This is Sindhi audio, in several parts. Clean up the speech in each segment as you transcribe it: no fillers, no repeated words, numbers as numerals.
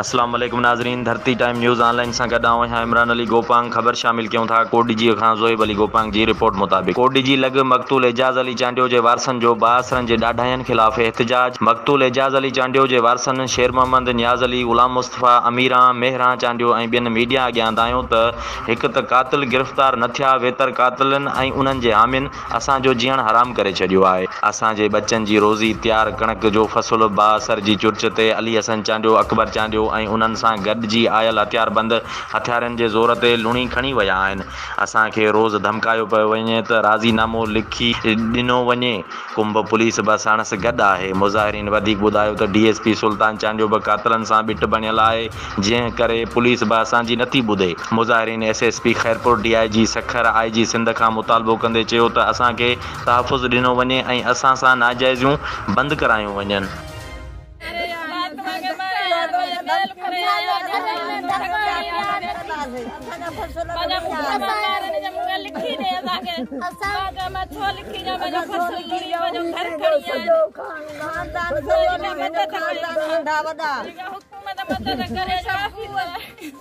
اسلام عليڪم ناظرين ڌرتي ٽائيم نيوز آن لائين سان گڏ آئون آهيان عمران علي گوپانگ خبر شامل ڪيون ٿا ڪوٽڏيجي کان زوهيب علي گوپانگ جي رپورٽ مطابق ڪوٽڏيجي لڳ مقتول اعجاز علي چانڊيو جي وارثن جو بااثرن جي ڏاڍاين خلاف احتجاج مقتول اعجاز علي چانڊيو جي وارثن شير محمد، نياز علي، غلام مصطفيٰ، اميران، مهران چانڊيو ۽ ٻين ميڊيا اڳيان دانهيو ته هڪ ته قاتل گرفتار نه ٿيا ويتر قاتلن ۽ انهن جي حامين اسان جو جيئڻ حرام ڪري ڇڏيو آهي. اسان جي ٻچن جي روزي تيار ڪڻڪ جو فصل بااثر جي چرچ تي علي حسن چانڊيو، اڪبر چانڊيو ۽ انهن سان گڏجي آيل هٿياربند هٿيارن جي زور تي لڻي کڻي ويا آهن. اسان کي روز ڌمڪايو پيو وڃي ته راضي نامو لکي ڏنو وڃي. ڪنب پوليس به ساڻس گڏ آهي. مظاهرين وڌيڪ ٻڌايو ته D S P Sultan Chandio به قاتلن سان ٻٽ بڻيل آهي. جنهن ڪري پوليس به اسان جي نٿي ٻڌي. مظاهرين S S P Khairpur, D I G Sukkur, I G Sindh کان مطالبو ڪندي چيو ته اسان کي تحفظ ڏنو وڃي ۽ اسان سان ناجائزيون بند ڪرايون وڃن.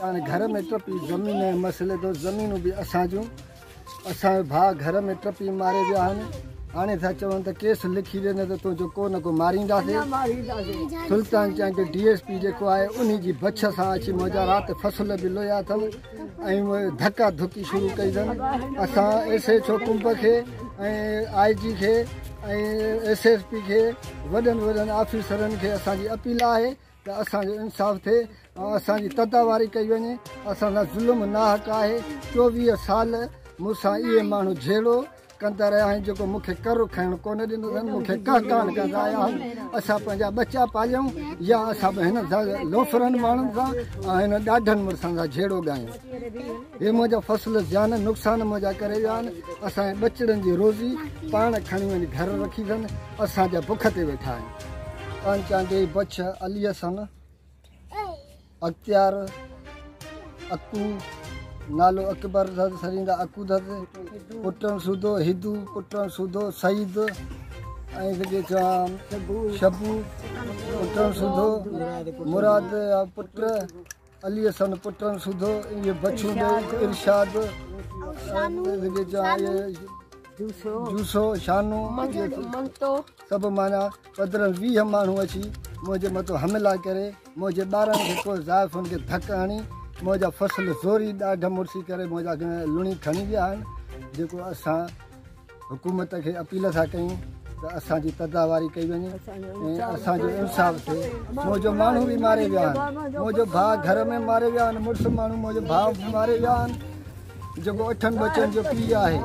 هاڻي گهر ۾ ٽپي زمين جي مسئلي تو زمينون به اسان جون اسان جا ڀاء گهر ۾ ٽپي ماري ويا آهن هاڻي ٿا چون ته ڪيس لکي ڏي نه ته تنهنجو ڪو نه ڪو مارينداسين سلطان چانڊيو ڊي ايس پي جيڪو آهي انهي جي بڇ سان اچي منهنجا رات فصل به لويا اٿن ۽ ڌڪا ڌڪي شروع ڪئي اٿن اسان ايس ايڇ او ڪنب کي ۽ آء جي کي ۽ ايس ايس پي کي وڏن وڏن آفيسرن کي اسان جي اپيل آهي ته اسان جو انصاف ٿئي ۽ اسان جي تداواري ڪئي وڃي، اسان سان ظلم ناحق آهي، 24 سال مون سان اهي ماڻهو جهيڙو ڪندا رهيا آهن جيڪو مون کي ڪر کڻڻ ڪونه ڏنو اٿن، مون کي ڪهڪان ڪندا آيا آهن، اسان پنهنجا ٻچا پاليون يا اسان به هن لوفرن ماڻهن سان ۽ هن ڏاڍن مڙسن سان جهيڙو ڳايون. هي منهنجا فصل زيان نقصان منهنجا ڪري ويا آهن، اسان جي ٻچڙن جي روزي پاڻ کڻي وڃي گهر رکي اٿن، اسان جا بک تي ويٺا آهن. خان چانڊيي بڇ، علي حسن، اختيار، اڪو، نالو اڪبر ٿس سڏيندا اڪو ٿس، پٽن سوڌو هدو، پٽن سوڌو سعيد ۽ جيڪي چوان شبو، پٽن سوڌو مراد پٽ، علي حسن پٽن سوڌو اهي بڇون ڏئي ارشاد جيڪي چوان جوسو شانو سڀ معنيٰ 15 20 ماڻهو اچي منهنجي مٿو حملا ڪري منهنجي ٻارن کي ڪو زائفن کي ڌڪ هڻي منهنجا فصل زوري ڏاڍ مڙسي ڪري منهنجا لڻي کڻي ويا آهن جيڪو اسان حڪومت کي اپيل ٿا ڪيون ته اسان جي تداواري ڪئي وڃي ۽ اسان جو انصاف ٿئي منهنجو ماڻهو به ماري ويا آهن منهنجو ڀاء گهر ۾ ماري ويا آهن مڙس ماڻهو منهنجو ڀاء به ماري ويا آهن جيڪو اٺن ٻچن جو پيء آهي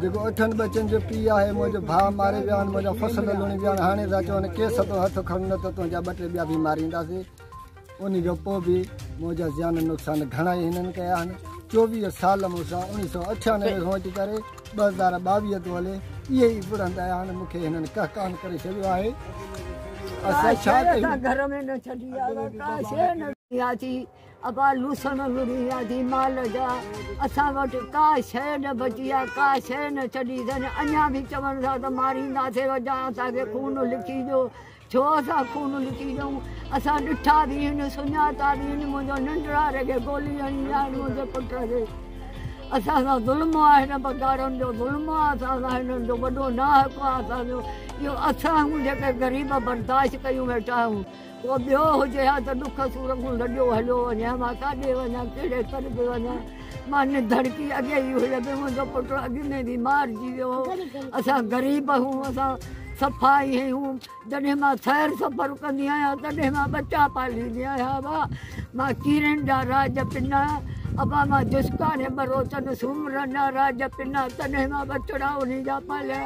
جيڪو اٺن ٻچن جو پيء آهي منهنجو ڀاء ماري ويا آهن منهنجا فصل لڻي ويا آهن هاڻي ٿا چون ڪيس تو هٿ کڻ نه ته تنهنجا ٻه ٽي ٻيا به مارينداسين ان کان پوء به منهنجا زيان نقصان گهڻا ئي هنن ڪيا آهن 24 سال مون سان 1998 کان وٺي ڪري 2022 ٿو هلي اهي ئي وڙهندا آيا آهن مون کي هنن ڪهڪان ڪري ڇڏيو آهي اسان ڇا ڪيون گهر ۾ نه ڇڏي آ ڪا شيء نه ٿي ابا لوسڻ لڙي ويا ٿي مال جا اسان وٽ ڪا شيء نه بچي آ ڪا شيء نه ڇڏي اٿن اڃا به چون ٿا ته مارينداسين وجا اسان کي خون لکي ڏيو ڇو اسان خون لکي ڏيون اسان ڏٺا به آهن سڃاتا به آهن منهنجو ننڍڙاري کي گولي هڻي ويا آهن منهنجي پٽ کي اسان سان ظلم آهي هن بدارن جو ظلم آهي اسان سان هنن جو وڏو ناحق آهي اسان جو اهو اسان آهيون جيڪي غريب برداشت ڪيون ويٺا آهيون ڪو ٻيو هجي ها ته ڏک سور کان لڏيو هليو وڃي ها، مان ڪاڏي وڃان، ڪهڙي تر تي وڃان، مان نڌڻڪي اڳي ئي هيس، منهنجو پٽ اڳ ۾ به مارجي ويو هو، اسان غريب آهيون، اسان صفا ائين آهيون، جڏهن مان سير سفر ڪندي آهيان تڏهن مان ٻچا پاليندي آهيان ابا، مان ڪيرين جا راڄ پنا، ابا مان جسڪاڻي ٻروچن سومرن جا راڄ پنا، تڏهن مان ٻچڙا انهي جا پاليا.